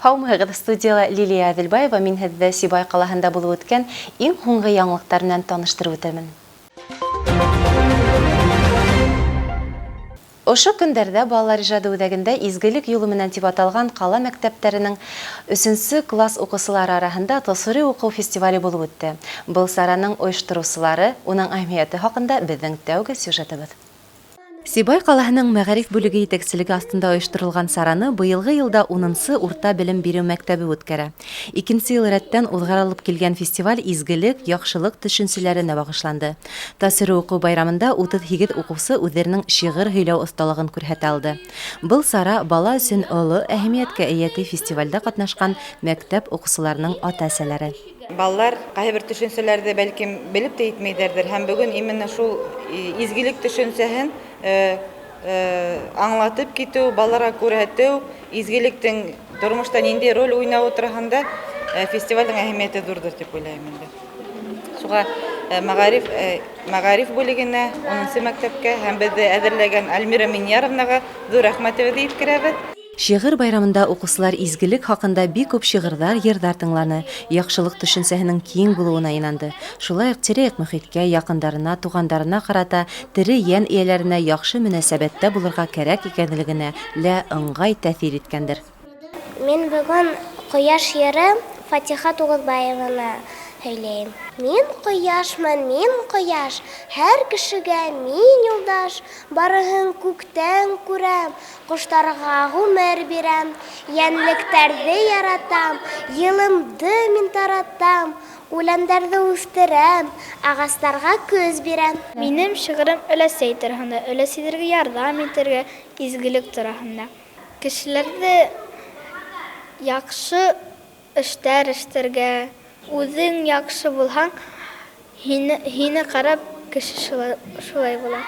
Һаумыһығыҙ, студияла Лилия Әҙелбаева, мин һеҙҙе Сибай ҡалаһында булып үткән иң һуңғы яңылыҡтар менән таныштырып үтермен. Ошо көндәрҙә Балалар ижады үҙәгендә Изгелек юлы менән дип аталған ҡала мәктәптәренең өсөнсө класс уҡыусылары араһында тасури уҡыу фестивале булып үтте. Был сараның ойоштороусылары, уның әһәмиәте хаҡында беҙҙең тәүге сюжетыбыҙ. Сибай ҡалаһының мәғариф бүлеге етәкселеге аҫтында ойошторолған сараны быйылғы йылда унынсы урта белем биреү мәктәбе үткәрә. Икенсе йыл рәттән уҙғарылып килгән фестиваль изгелек, яҡшылыҡ төшөнсәләренә бағышланды. Тасури уҡыу байрамында 38 уҡыусы үҙҙәренең шиғыр һөйләү оҫталығын күрһәтә алды. Был сара бала өсөн оло әһәмиәткә эйә, ти фестивалдә ҡатнашҡан мәктәп уҡыусыларының ата-әсәләре. Балалар ҡайһы бер төшөнсәләрҙе бәлкем белеп тә етмәйҙәрҙер, һәм бөгөн именно шул изгелек төшөнсәһен аңлатып китеү, балаларға күрһәтеү, изгелектең тормошта ниндәй роль уйнауы тураһында фестивалдең әһәмиәте ҙурҙыр тип уйлайым инде. Шуға мәғариф бүлегенә, 10-нсы мәктәпкә һәм беҙҙе әҙерләгән Альмира Миньяровнаға ҙур рәхмәтебеҙҙе еткерәбеҙ. Шиғыр байрамында уҡыусылар изгелек хаҡында бик күп шиғырҙар, йырҙар тыңланы, яҡшылыҡ төшөнсәһенең киң булыуына инанды. Шулай уҡ тирә-яҡ мөхиткә, яҡындарына, туғандарына ҡарата тере йән эйәләренә яҡшы мөнәсәбәттә булырға кәрәк икәнлегенә лә ыңғай тәьҫир иткәндер. Мин бөгөн Ҡояш йыры Фатиха Туғыҙбаеваны һөйләйем. Мин ҡояшмын, мин ҡояш, һәр кешегә мин юлдаш, барыһын күктән күрәм, ҡоштарға ғүмер бирәм, йәнлектәрҙе яратам, йылымды мин таратам, үләндәрҙе үҫтерәм, ағастарға көс бирәм. Минең шиғырым өләсәй тураһында, өләсәйҙәргә ярҙам итергә, изгелек тураһында. Кешеләрҙе яҡшы эштәр эшләргә, үҙең яҡшы булһаң, һине ҡарап кеше шулай була.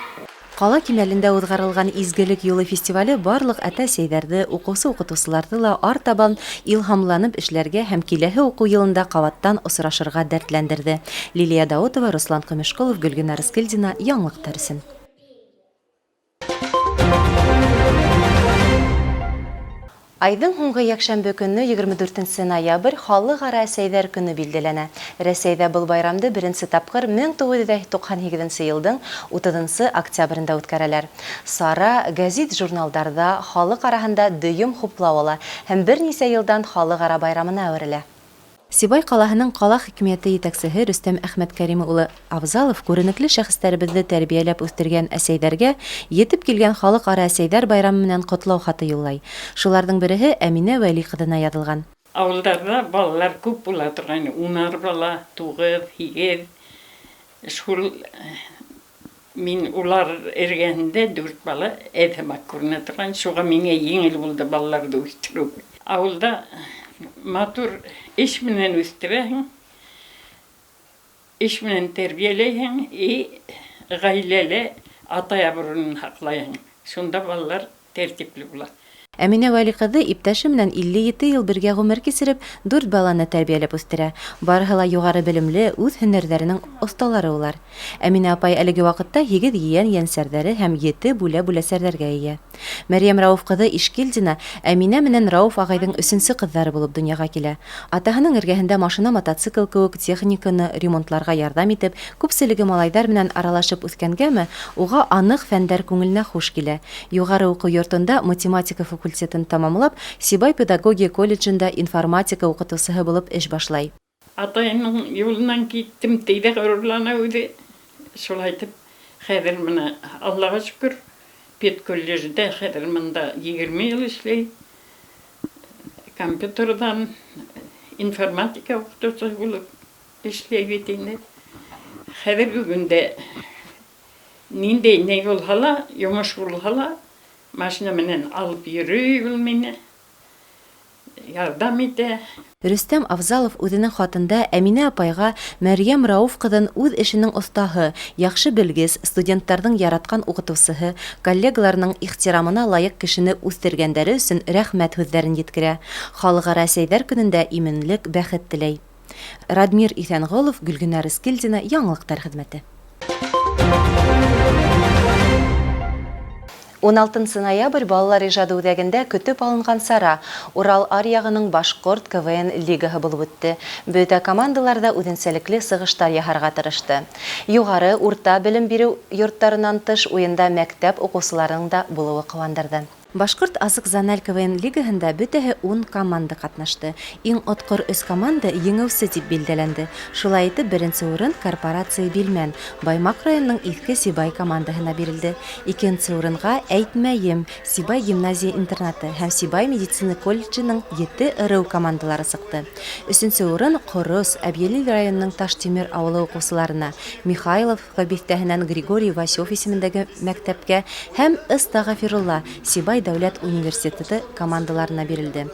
Ҡала кимәлендә уҙғарылған Изгелек юлы фестивале барлыҡ ата-әсәйҙәрҙе, уҡыусы-уҡытыусыларҙы ла артабан илһамланып эшләргә һәм киләһе уҡыу йылында ҡабаттан осрашырға дәртләндерҙе. Лилия Даутова, Руслан Ҡомөшҡолов, Гөлгенә Рыскелдина, яңылыҡтар өсөн. Айҙың һуңғы йәкшәмбе көнө 24 ноябрь Халыҡ-ара әсәйҙәр көнө билдәләнә. Рәсәйҙә был байрамды беренсе тапҡыр 1998 йылдың 30 октябрендә үткәрәләр. Сара гәзит-журналдарҙа халыҡ араһында дөйөм хуплау ала һәм бер нисә йылдан халыҡ-ара байрамына әүерелә. Сибай ҡалаһының ҡала хакимиәте етәксеһе Рөстәм Әхмәткәриме улы Абзалов күренекле шәхестәребеҙҙе тәрбиәләп үҫтергән әсәйҙәргә етеп килгән халыҡ-ара әсәйҙәр байрамы менән ҡотлау хаты юллай. Шуларҙың береһе Әминә Вәли ҡыҙына яҙылған. Ауылдарҙа балалар күп була торғайны, 10 бала, 9, 8. Шул мин улар эргәһендә 4 бала әҙ һымаҡ күренә торған, шуға миңә еңел булды балаларҙы үҫтереү. Ауылда матур эш менән үҫтерәһең, эш менән тәрбиәләйһең, и ғаиләлә атай абруйын һаҡлайһың. Шунда балалар тәртипле була. Әминә Вәли ҡыҙы иптәше менән 57 йыл бергә ғүмер кисереп, 4 баланы тәрбиәләп үҫтерә. Барыһы ла юғары белемле, үҙ һөнәрҙәренең оҫталары улар. Әминә апай әлеге ваҡытта 8 ейән йәнсәрҙәре һәм 7 бүлә-бүләсәрҙәргә эйә. Мәрйәм Рауф ҡыҙы Ишкилдина Әминә менән Рауф ағайҙың өсөнсө ҡыҙҙары булып донъяға килә. Атаһының эргәһендә машина, мотоцикл кеүек техниканы ремонтларға ярҙам итеп, күпселеге малайҙар менән аралашып үҫкәнгәме, уға аныҡ фәндәр күңеленә хуш килә. Юғары уҡыу йортонда математика факультетын тамамлап, Сибай педагогия колледжында информатика уҡытыусыһы булып эш башлай. Атайымдың юлынан киттем, тейҙә ғорурлана үҙе. Шулай итеп, хәҙер бына Аллаға шөкөр, педколледжда хәҙер бында 20 йыл эшләй. Компьютерҙан информатика уҡытыусыһы булып эшләй бит инде. Хәҙерге көндә ниндәй ни булһа ла, йомош булһа ла, машина менән алып йөрөй ул мине, ярҙам итә. Рөстәм Афзалов үҙенең хатында Әминә апайға Мәрйәм Рауф ҡыҙын үҙ эшенең оҫтаһы, яҡшы белгес, студенттарҙың яратҡан уҡытыусыһы, коллегаларының ихтирамына лайыҡ кешене үҫтергәндәре өсөн рәхмәт һүҙҙәрен еткерә. Халыҡ-ара әсәйҙәр көнөндә именлек, бәхет теләй. Радмир Иҫәнғолов, Гөлгенә Рыскелдина, яңылыҡтар хеҙмәте. 16 ноябрь балалар ижады үҙәгендә көтөп алынған сара Урал аръяғының башҡорт КВН лигаһы булып үтте. Бөтә командалар ҙа үҙенсәлекле сығыштар яһарға тырышты. Юғары, урта белем биреү йорттарынан тыш уйында мәктәп уҡыусыларының да булыуы ҡыуандырҙы. Башҡорт асыҡ зональ КВН лигаһында бөтәһе 10 команда ҡатнашты. Иң отҡор 3 команда еңеүсе тип билдәләнде. Шулай итеп, беренсе урын корпорация Билмән Баймаҡ районының Иҫке Сибай командаһына бирелде. Икенсе урынға Әйтмәйем Сибай гимназия интернаты һәм Сибай медицина колледжының 7 ырыу командалары сыҡты. Өсөнсө урын Ҡорос Әбйәлил районының Таштимер ауылы уҡыусыларына, Михайловка биҫтәһенән Григорий Васев исемендәге мәктәпкә һәм Ыстағфирулла Сибай дәүләт университеты командаларына бирелде.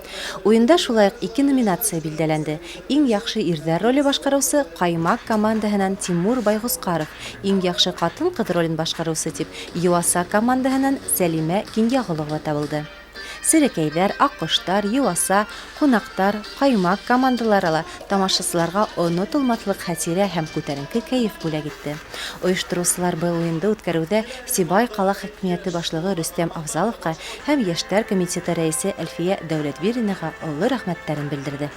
Уйында шулай уҡ 2 номинация билдәләнде. Иң яҡшы ирҙәр роле башҡарыусы Ҡаймаҡ командаһынан Тимур Байғусҡаров, иң яҡшы ҡатын-ҡыҙ ролен башҡарыусы тип Йыуаса командаһынан Сәлимә Кинйәғолова табылды. Серәкәйҙәр, Аҡҡоштар, Йыуаса, Ҡунаҡтар, Ҡаймаҡ командалары ла тамашасыларға онотолмаҫлыҡ хәтирә һәм күтәренке кәйеф бүләк итте. Ойоштороусылар был уйынды үткәреүҙә Сибай ҡала хакимиәте башлығы Рөстәм Афзаловҡа һәм Йәштәр комитеты рәйесе Әлфиә Дәүләтбирҙинаға оло рәхмәттәрен белдерҙе.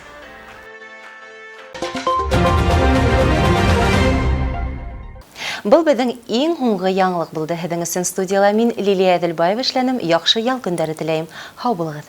Был беҙҙең иң һуңғы яңылыҡ булды. Һеҙҙең өсөн студияла мин Лилия Әҙелбаева эшләнем. Яҡшы ял көндәре теләйем. Һау булығыҙ.